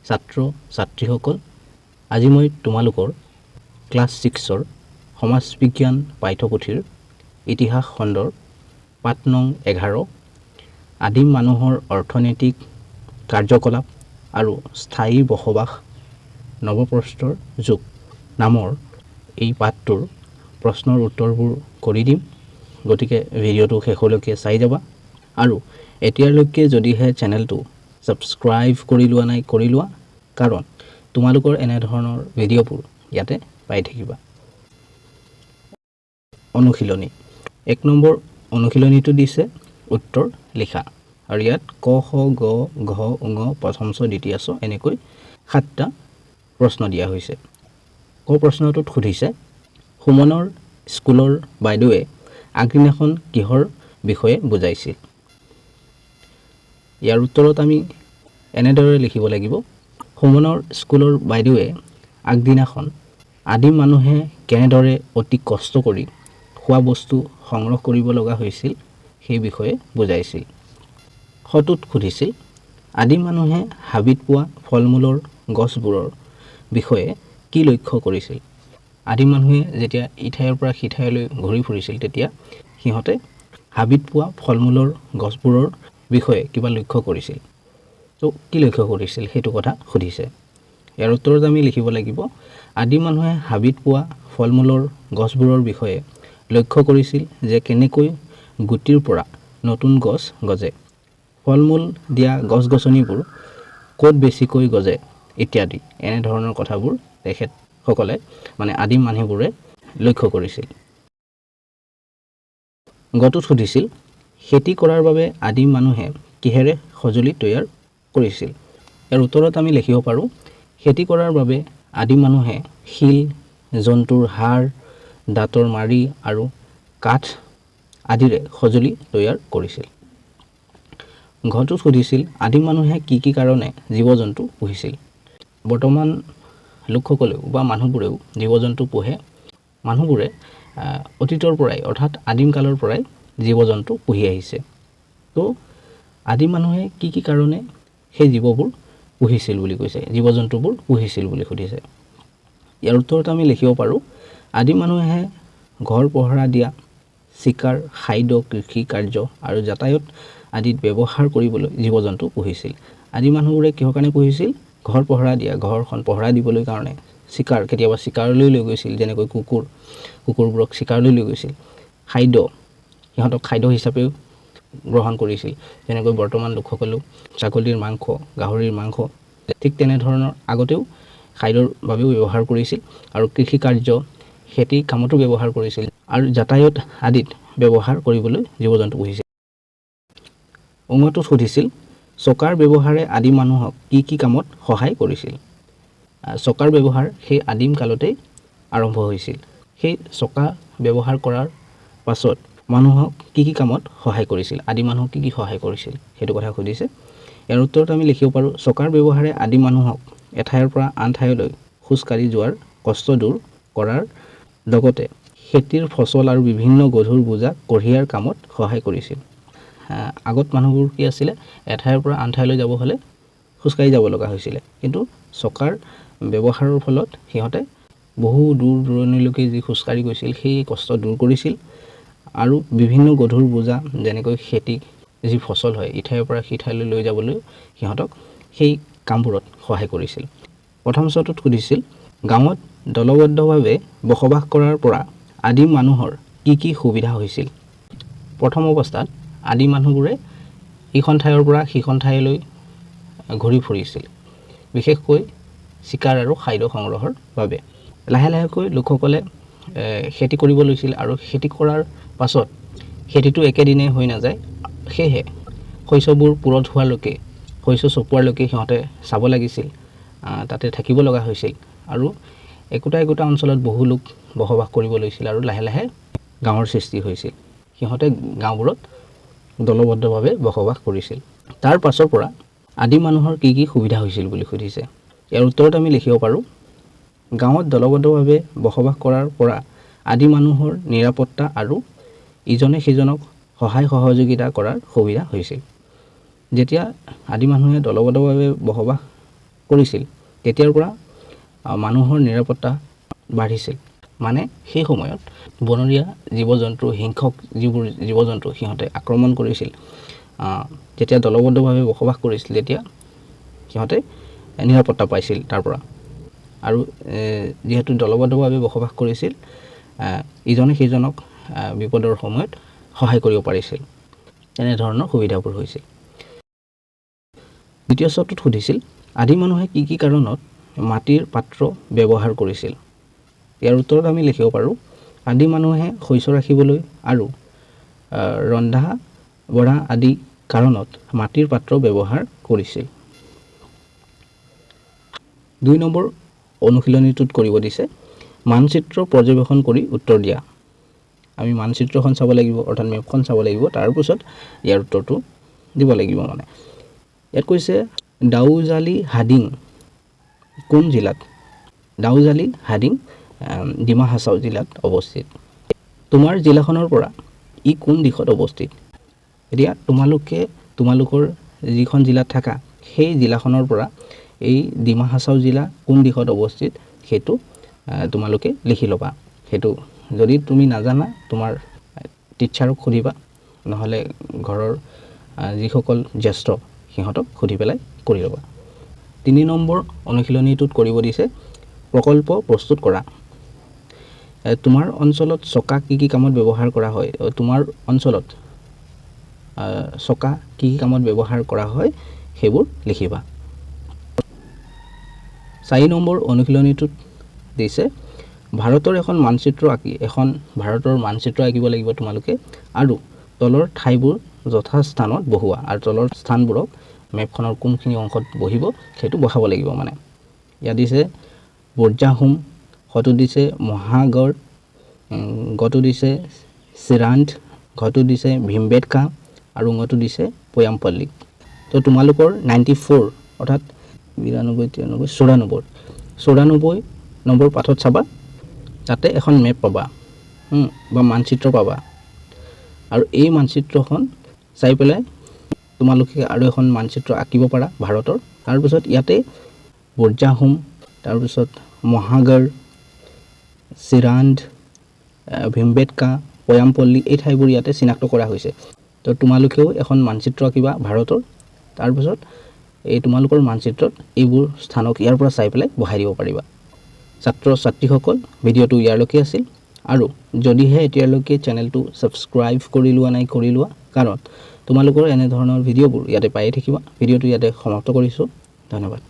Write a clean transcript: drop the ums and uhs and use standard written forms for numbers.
ছাত্ৰ ছাত্ৰীসকল, আজি মই তোমালোকৰ ক্লাছ ছিক্সৰ সমাজ বিজ্ঞান পাঠ্যপুথিৰ ইতিহাস খণ্ডৰ পাঠ নং 11 আদিম মানুহৰ অৰ্থনৈতিক কাৰ্যকলাপ আৰু স্থায়ী বসবাস নৱপ্ৰস্তৰ যুগ নামৰ এই পাঠটোৰ প্ৰশ্নৰ উত্তৰবোৰ কৰি দিম। গতিকে ভিডিঅ'টো শেষলৈকে চাই যাবা আৰু এতিয়ালৈকে যদিহে চেনেলটো ছাবস্ক্ৰাইব কৰি লোৱা নাই, কৰি লোৱা, কাৰণ তোমালোকৰ এনেধৰণৰ ভিডিঅ'বোৰ ইয়াতে পাই থাকিবা। অনুশীলনী 1 নম্বৰ অনুশীলনীটো দিছে উত্তৰ লিখা আৰু ইয়াত ক খ গ ঘ ঙ প্ৰথম চ দ্বিতীয় চ এনেকৈ 7টা প্ৰশ্ন দিয়া হৈছে। ক প্ৰশ্নটোত সুধিছে, সুমনৰ স্কুলৰ বাইদেৱে আগদিনাখন কিহৰ বিষয়ে বুজাইছিল? ইয়াৰ উত্তৰত আমি এনেদৰে লিখিব লাগিব, সুমনৰ স্কুলৰ বাইদেৱে আগদিনাখন আদিম মানুহে কেনেদৰে অতি কষ্ট কৰি খোৱা বস্তু সংগ্ৰহ কৰিব লগা হৈছিল সেই বিষয়ে বুজাইছিল। খটোত সুধিছিল, আদিম মানুহে হাবিত পোৱা ফল মূলৰ গছবোৰৰ বিষয়ে কি লক্ষ্য কৰিছিল? আদিম মানুহে যেতিয়া ইঠাইৰ পৰা সিঠাইলৈ ঘূৰি ফুৰিছিল তেতিয়া সিহঁতে হাবিত পোৱা ফল মূলৰ গছবোৰৰ বিষয়ে কিবা লক্ষ্য কৰিছিল। তো কি লক্ষ্য কৰিছিল সেইটো কথা সুধিছে। ইয়াৰ উত্তৰত আমি লিখিব লাগিব, আদিম মানুহে হাবিত পোৱা ফল মূলৰ গছবোৰৰ বিষয়ে লক্ষ্য কৰিছিল যে কেনেকৈ গুটিৰ পৰা নতুন গছ গজে, ফল মূল দিয়া গছ গছনিবোৰ ক'ত বেছিকৈ গজে ইত্যাদি এনেধৰণৰ কথাবোৰ তেখেতসকলে মানে আদিম মানুহবোৰে লক্ষ্য কৰিছিল। গটোত সুধিছিল, খেতি কৰাৰ বাবে আদিম মানুহে কিহেৰে সঁজুলি তৈয়াৰ কৰিছিল? ইয়াৰ উত্তৰত আমি লিখিব পাৰোঁ, খেতি কৰাৰ বাবে আদিম মানুহে শিল, জন্তুৰ হাড়, দাঁতৰ মাৰি আৰু কাঠ আদিৰে সঁজুলি তৈয়াৰ কৰিছিল। ঘটোত সুধিছিল, আদিম মানুহে কি কি কাৰণে জীৱ জন্তু পুহিছিল? বৰ্তমান লোকসকলেও বা মানুহবোৰেও জীৱ জন্তু পোহে। মানুহবোৰে অতীতৰ পৰাই অৰ্থাৎ আদিম কালৰ পৰাই জীৱ জন্তু পুহি আহিছে। তো আদিম মানুহে কি কি কাৰণে সেই জীৱবোৰ পুহিছিল বুলি কৈছে, জীৱ জন্তুবোৰ পুহিছিল বুলি সুধিছে। ইয়াৰ উত্তৰত আমি লিখিব পাৰোঁ, আদিম মানুহে ঘৰ পহৰা দিয়া, চিকাৰ, খাদ্য, কৃষি কাৰ্য আৰু যাতায়াত আদিত ব্যৱহাৰ কৰিবলৈ জীৱ জন্তু পুহিছিল। আদিম মানুহবোৰে কিহৰ কাৰণে পুহিছিল? ঘৰ পহৰা দিয়া, ঘৰখন পহৰা দিবলৈ কাৰণে, চিকাৰ, কেতিয়াবা চিকাৰলৈ লৈ গৈছিল, যেনেকৈ কুকুৰ, কুকুৰবোৰক চিকাৰলৈ লৈ গৈছিল। খাদ্য, সিহঁতক খাদ্য হিচাপেও গ্ৰহণ কৰিছিল, যেনেকৈ বৰ্তমান লোকসকলেও ছাগলীৰ মাংস, গাহৰিৰ মাংস, ঠিক তেনেধৰণৰ আগতেও খাদ্যৰ বাবেও ব্যৱহাৰ কৰিছিল আৰু কৃষি কাৰ্য, খেতি কামতো ব্যৱহাৰ কৰিছিল আৰু যাতায়াত আদিত ব্যৱহাৰ কৰিবলৈ জীৱ জন্তু পুহিছিল। উঙটোত সুধিছিল, চকাৰ ব্যৱহাৰে আদিম মানুহক কি কি কামত সহায় কৰিছিল? চকাৰ ব্যৱহাৰ সেই আদিম কালতেই আৰম্ভ হৈছিল। সেই চকা ব্যৱহাৰ কৰাৰ পাছত মানুহক কি কি কামত সহায় কৰিছিল, আদিম মানুহক কি কি সহায় কৰিছিল সেইটো কথা সুধিছে। ইয়াৰ উত্তৰত আমি লিখিব পাৰোঁ, চকাৰ ব্যৱহাৰে আদিম মানুহক এঠাইৰ পৰা আন ঠাইলৈ খোজকাঢ়ি যোৱাৰ কষ্ট দূৰ কৰাৰ লগতে খেতিৰ ফচল আৰু বিভিন্ন গধুৰ বোজা কঢ়িয়াৰ কামত সহায় কৰিছিল। আগত মানুহবোৰ কি আছিলে, এঠাইৰ পৰা আন ঠাইলৈ যাব হ'লে খোজকাঢ়ি যাব লগা হৈছিলে, কিন্তু চকাৰ ব্যৱহাৰৰ ফলত সিহঁতে বহু দূৰ দূৰণিলৈকে যি খোজকাঢ়ি গৈছিল সেই কষ্ট দূৰ কৰিছিল আৰু বিভিন্ন গধুৰ বোজা যেনেকৈ খেতি যি ফচল হয় ইঠাইৰ পৰা সিঠাইলৈ লৈ যাবলৈ সিহঁতক সেই কামবোৰত সহায় কৰিছিল। প্ৰথম চটোত সুধিছিল, গাঁৱত দলবদ্ধভাৱে বসবাস কৰাৰ পৰা আদিম মানুহৰ কি কি সুবিধা হৈছিল? প্ৰথম অৱস্থাত আদিম মানুহবোৰে ইখন ঠাইৰ পৰা সিখন ঠাইলৈ ঘূৰি ফুৰিছিল, বিশেষকৈ চিকাৰ আৰু খাদ্য সংগ্ৰহৰ বাবে। লাহে লাহেকৈ লোকসকলে খেতি কৰিব লৈছিল আৰু খেতি কৰাৰ পাছত খেতিটো একেদিনাই হৈ নাযায়, সেয়েহে শস্যবোৰ পুৰঠ হোৱালৈকে, শস্য চপোৱালৈকে সিহঁতে চাব লাগিছিল, তাতে থাকিব লগা হৈছিল আৰু একোটা একোটা অঞ্চলত বহু লোক বসবাস কৰিব লৈছিল আৰু লাহে লাহে গাঁৱৰ সৃষ্টি হৈছিল। সিহঁতে গাঁওবোৰত দলবদ্ধভাৱে বসবাস কৰিছিল। তাৰ পাছৰ পৰা আদিম মানুহৰ কি কি সুবিধা হৈছিল বুলি সুধিছে। ইয়াৰ উত্তৰত আমি লিখিব পাৰোঁ, গাঁৱত দলবদ্ধভাৱে বসবাস কৰাৰ পৰা আদিম মানুহৰ নিৰাপত্তা আৰু ইজনে সিজনক সহায় সহযোগিতা কৰাৰ সুবিধা হৈছিল। যেতিয়া আদিম মানুহে দলবদ্ধভাৱে বসবাস কৰিছিল, তেতিয়াৰ পৰা মানুহৰ নিৰাপত্তা বাঢ়িছিল। মানে সেই সময়ত বনৰীয়া জীৱ জন্তু, হিংসক যিবোৰ জীৱ জন্তু সিহঁতে আক্ৰমণ কৰিছিল, যেতিয়া দলবদ্ধভাৱে বসবাস কৰিছিল তেতিয়া সিহঁতে নিৰাপত্তা পাইছিল তাৰ পৰা। আৰু যিহেতু দলবদ্ধভাৱে বসবাস কৰিছিল, ইজনে সিজনক বিপদৰ সময়ত সহায় কৰিব পাৰিছিল। তেনেধৰণৰ সুবিধাবোৰ হৈছিল। দ্বিতীয় চৰ্তটোত সুধিছিল, আদি মানুহে কি কি কাৰণত মাটিৰ পাত্ৰ ব্যৱহাৰ কৰিছিল? ইয়াৰ উত্তৰত আমি লিখিব পাৰোঁ, আদি মানুহে শস্য ৰাখিবলৈ আৰু ৰন্ধা বঢ়া আদি কাৰণত মাটিৰ পাত্ৰ ব্যৱহাৰ কৰিছিল। 2 নম্বৰ অনুশীলনীটোত কৰিব দিছে, মানচিত্ৰ পৰ্যবেক্ষণ কৰি উত্তৰ দিয়া। আমি মানচিত্ৰখন চাব লাগিব, অৰ্থাৎ মেপখন চাব লাগিব, তাৰপিছত ইয়াৰ উত্তৰটো দিব লাগিব। মানে ইয়াত কৈছে দাউজালি হাডিং কোন জিলাত? দাউজালি হাডিং ডিমা হাছাও জিলাত অৱস্থিত। তোমাৰ জিলাখনৰ পৰা ই কোন দিশত অৱস্থিত? এতিয়া তোমালোকে তোমালোকৰ যিখন জিলাত থাকা সেই জিলাখনৰ পৰা এই ডিমা হাছাও জিলা কোন দিশত অৱস্থিত সেইটো তোমালোকে লিখি ল'বা। সেইটো যদি তুমি নাজানা তোমাৰ টিচাৰক সুধিবা, নহ'লে ঘৰৰ যিসকল জ্যেষ্ঠ সিহঁতক সুধি পেলাই কৰি ল'বা। 3 নম্বৰ অনুশীলনীটোত কৰিব দিছে প্ৰকল্প প্ৰস্তুত কৰা। তোমাৰ অঞ্চলত চকা কি কি কামত ব্যৱহাৰ কৰা হয়? তোমাৰ অঞ্চলত চকা কি কি কামত ব্যৱহাৰ কৰা হয় সেইবোৰ লিখিবা। 4 নম্বৰ অনুশীলনীটোত দিছে ভাৰতৰ এখন মানচিত্ৰ আঁকি, এখন ভাৰতৰ মানচিত্ৰ আঁকিব লাগিব তোমালোকে, আৰু তলৰ ঠাইবোৰ যথাস্থানত বহুওৱা, আৰু তলৰ স্থানবোৰক মেপখনৰ কোনখিনি অংশত বহিব সেইটো বহাব লাগিব। মানে ইয়াত দিছে বৰ্জাহুম, সটো দিছে মহাগড়, গটো দিছে চিৰাণ্ড, ঘটো দিছে ভীমবেটকা, আৰু ঙটো দিছে পয়ামপল্লী। তো তোমালোকৰ 94 অৰ্থাৎ 92, 93, 94 নম্বৰ পাঠত চাবা, তাতে এখন মেপ পাবা, বা মানচিত্ৰ পাবা, আৰু এই মানচিত্ৰখন চাই পেলাই তোমালোকে আৰু এখন মানচিত্ৰ আঁকিব পাৰা ভাৰতৰ। তাৰপিছত ইয়াতে বৰ্জাহুম, তাৰপিছত মহাগড়, চিৰাণ্ড, ভীমবেটকা, পয়ামপল্লী, এই ঠাইবোৰ ইয়াতে চিনাক্ত কৰা হৈছে। তো তোমালোকেও এখন মানচিত্ৰ আঁকিবা ভাৰতৰ, তাৰপিছত এই তোমালোকৰ মানচিত্ৰত এইবোৰ স্থানক ইয়াৰ পৰা চাই পেলাই বহাই দিব পাৰিবা। ছাত্ৰ ছাত্ৰীসকল, ভিডিঅ'টো ইয়ালৈকে আছিল, আৰু যদিহে এতিয়ালৈকে চেনেলটো ছাবস্ক্ৰাইব কৰি লোৱা নাই কৰি লোৱা, কাৰণ তোমালোকৰ এনেধৰণৰ ভিডিঅ'বোৰ ইয়াতে পায়ে থাকিবা। ভিডিঅ'টো ইয়াতে সমাপ্ত কৰিছোঁ, ধন্যবাদ।